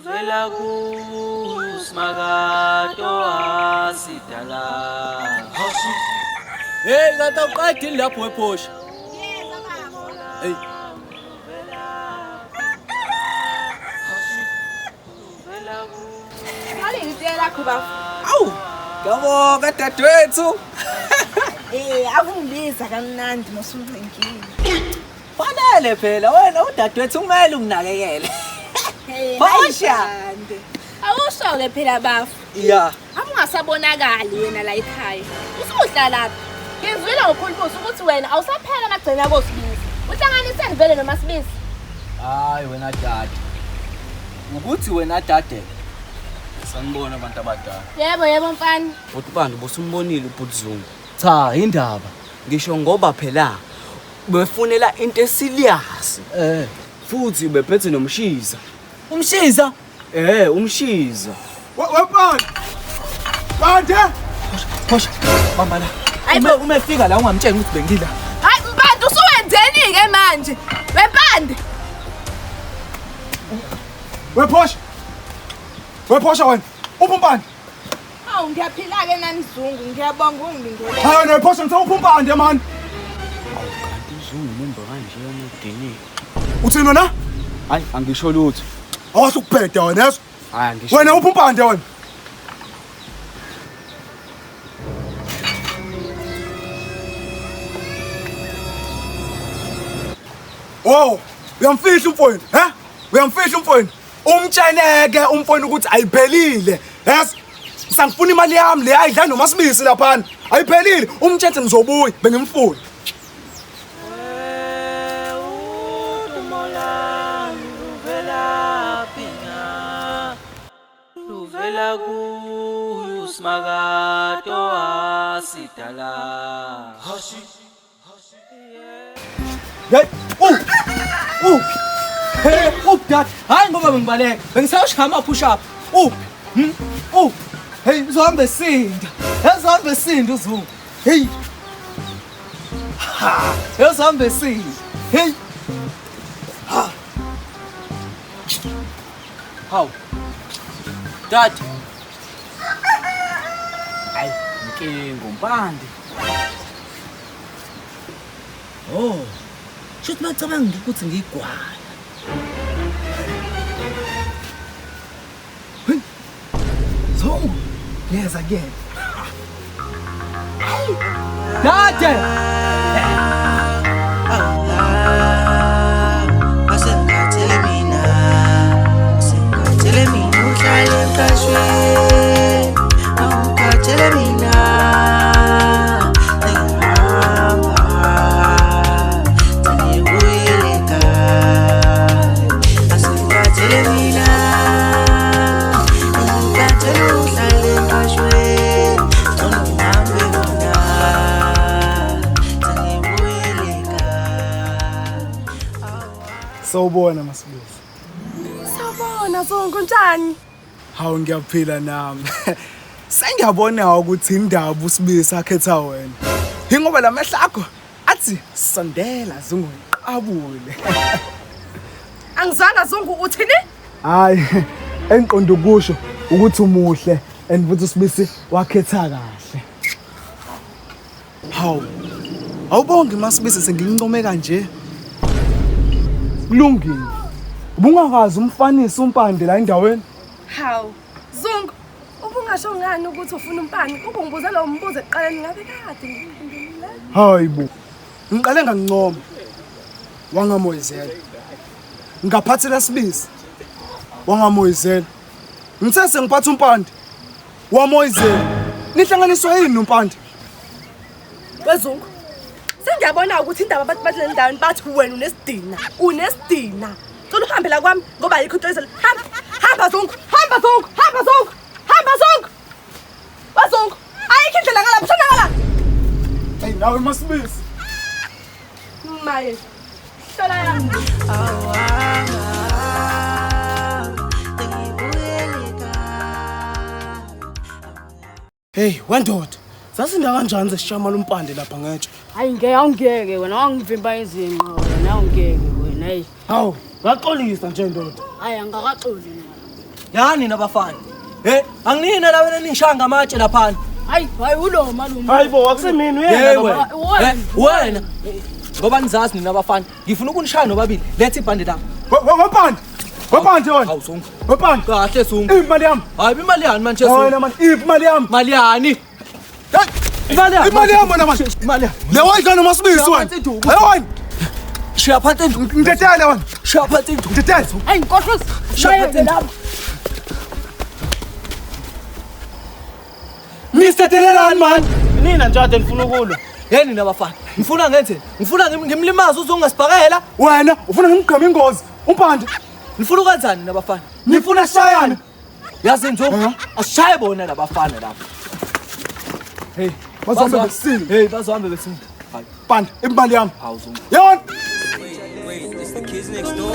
Luvela kuSimakade owasidala. Hey, kanti awuqedile lapho wephosha. Hey. Ngale ngitiye lakho bafo. Awu, ngiyabonga dadewethu. Eh, akungibiza kamnandi mosuncengile. Fanele phela wena udadewethu kumele unginakekele. Hey, Phosha. Awusho-ke phela bafo. Ya. Akungasabonakali wena la ekhaya. Usuhlalaphi? Ngizwile ngokhulumusa ukuthi wena awusaphela amagcina kosibisi. Uhlanganiseni vele noMasibisi? Hayi wena dade. Ukuthi wena dade. Sanibona abantu abadala. Yebo, yebo mfana. Bhuti Bandi ubusumbonile ubhuti Zungu. Cha, indaba. Ngisho ngoba phela befunela into esilias. Eh, Futhi bephethe nomshiza. Umshiza. Eh, umshiza. Wempande! Pande! Phosha, bamba la. Hayi Uma uma efika la ungamtsheli ukuthi bengila. Hayi Mpande usuwenzeni-ke manje? Wempande. Wephosha! Wephosha wena! Uphi umpande? Hawu ngiyaphila-ke nani Zungu, ngiyabonga ungibingelela. Hayi wena wephosha ngithe uphi umpande mani? Kanti uZungu mumba kanje yena udiniwe. Uthini wena? Hayi, angisho lutho. Awasho ukubheda wena yeso. Hayi, angisho. Wena uphi umpande wena? Oh, uyamfihla umfowenu, he? Uyamfihla umfowenu. Umtsheneke umfowenu ukuthi ayiphelile. Yes. Sangifuna imali yami le ayidla noma sibisi laphana. Ayiphelile. Umtshethe ngizobuya bengimfuna. Udumo lami luvelaphi na? Luvela kuye uSimakade owasidala. Hey, u. U. Hey, up dad. Hayi ngoba bengibaleka. Bengisawushaya ama push up. Up. Hmm? Up. Hey, uzohamba esinda. Uzohamba esinda uZungu. Hey. Ha, uzohamba esinda. Hey. Ha. Hawu. Dad. Hayi, inkinga uMpande. Oh. Shuthi bacabanga ukuthi ngiyigwala. Hey. Zungu, yeza kuyena. Dade! Asengathele mina, asengathele mina uhlale emqashweni, awukhathele mina, sengihamba, sengibuyele ekhaya. Asengathele mina, engikhathele uhlale emqashweni, ngcono ngihambe kona, sengibuyele ekhaya. Sawubona Masibisi. Sawubona Zungu, unjani? Hawu ngiyaphila nami. Sengiyabona ukuthi indaba usibisi akhetha wena. Ingoba lamehlo akho athi sondela Zungu ngiqabule. Angizwanga Zungu uthini? Hayi engiqonda ukusho ukuthi umuhle and futhi usibisi wakhetha kahle. Hawu. Awubongi Masibisi sengincome kanje. Kulungile. Ubungakazi umfanisi umpande la endaweni? Hawu, Zungu, ubungasho ngani ukuthi ufuna umpani? Ubungibuze lo mbuzo ekuqaleni ngabe kade ngikuphendulile. Hayi bo. Ngiqale ngakuncoma. Wangamoyizela. Ngaphathela sibisi. Wangamoyizela. Ngithe sengiphatha umpande. Wamoyizela. Nihlanganiswa yini nompande? Wezungu. Sengiyabona ukuthi indaba abantu bathi endaweni bathi wena unesidina. Unesidina. Cela uhambe la kwami ngoba ayikho into oyizele. Hamba, hamba Zungu, hamba Zungu, hamba Zungu. Hamba Zungu. Wezungu, ayikho indlela ngalapha, shona ngala. Hey nawe Masibisi. Maye. Hlola yami. Hey, wendoda. Sasinda kanjani sesishama lompande lapha ngetshe? Hayi ngeke awungeke wena wangivimba izinqa wena awungeke wena hey. Hawu, ngaxolisa nje ndoda. Hayi angakaxoli mina. Yani nabafana. Hey, anginina la wena ningishaya ngamatshe laphana. Hayi, hayi ulo malume. Hayi bo, akusemini Hey uyena. wena. Wena. Eh, Wena. Ngoba nizazi nina abafana. Ngifuna ukunishaya nobabili. Letha ibhande lami. Wepande. Wepande wena. Hawu Zungu. Wepande. Kahle Zungu. Imali yami. Hayi imali yani manje Zungu. Wena man, imali yami. Imali yani? Hey, Imali yani? Imali yami wena manje. Imali yani. Le wayidla noMasibisi Shiya wena. phansi induku. Hey wena. Shiya phansi induku. Ngidedele wena. Shiya phansi induku. Ngidedele. Hayi nkohlosi. Shiya phansi induku. Mr. Delelani man. Nina nje ade nifuna ukulwa. Yeni nabafana. Ngifuna ngenzeni? Ngifuna ngimlimaze uzongasibhakela. Wena ufuna ngimgqame ingozi. Umpande. Nifuna ukwenzani nabafana? Nifuna shayana. Yazi nje asishaye bona labafana lapha. Hey, Bazohambe besinda. Hey, bazohambe besinda. Hayi, Pande, imali yami. hawu Zungu. Yewena. It's the kids next door.